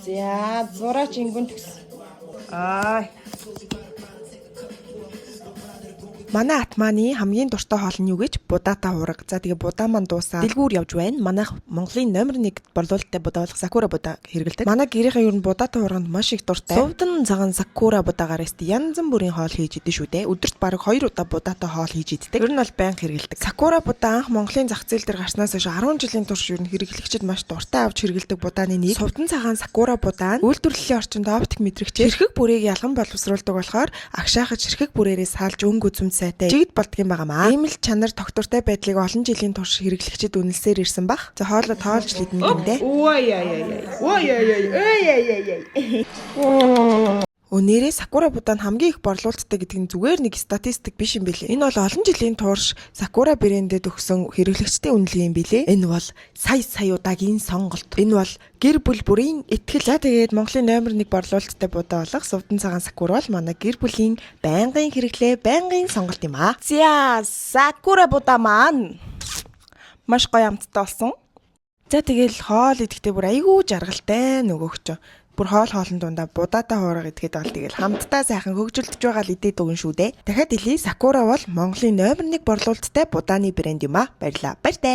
За, зураач ингүн төгс. Аа. Манай атмааны хамгийн дуртай хоол нь юу гэж будаатай хуурга. За, тэгээ будаа маань дуусаа дэлгүүр явж байна. Манайх Монголын номер 1 борлуулалттай будаа болох Сакура будаа хэрэглэдэг. Манай гэрийнхээ ер нь будаатай хуурганд маш их дуртай. Сувдан цагаан Сакура будаагаар эст янз бүрийн хоол хийж идэн шүү дээ. Өдөрт бараг 2 удаа будаатай хоол хийж иддэг. Ер нь бол байнга хэрэглэдэг. Сакура будаа анх Монголын зах зээл дээр гарснаас хойш 10 жилийн турш ер нь хэрэглэгчид маш дуртай авч хэрэглэдэг будааны нэг. Сувдан цагаан Сакура будаа нь үйлдвэрлэлийн орчинд оптик мэдрэгчээр ширхэг бүрийг ялган боловсруулдаг болохоор агшаахад ширхэг бүрээрээ салж өнгө үзэмж сайтай жигд болдго юм байгаамаа. Ийм л чанар тогтвортой байдлыг олон жилийн турш хэрэглэгчид үнэлсээр ирсэн бах. За, хоолоо тоолж л идэнэ гиндэ. Ой яа яа яа. Ой яа яа. Ой яа яа яа. Өнөөрөө Сакура будаа нь хамгийн их борлуулалттай гэдэг нь зүгээр нэг статистик биш юм билээ. Энэ бол олон жилийн турш Сакура брэндэд өгсөн хэрэглэгчдийн үнэлгээ юм билээ. Энэ бол сая сая удаагийн сонголт. Энэ бол гэр бүл бүрийн итгэл. За, тэгээд Монголын номер 1 борлуулалттай будаа болох Сувдан цагаан Сакура бол манай гэр бүлийн байнгын хэрэглээ, байнгын сонголт юм аа. За, Сакура будаа маань маш гоё амттай болсон. За, тэгэл хоол идэхдээ бүр айгүй жаргалтай нөгөөх чинь. Бүр хоол хоолн дундаа будаатай хуурга идэхэд бол тэгэл хамтдаа сайхан хөгжилдөж байгаа л идээд өгөн шүү дээ. Дахиад хэлье, Сакура бол Монголын номер 1 борлуулалттай будааны брэнд юм аа. Баярлаа. Баяртай.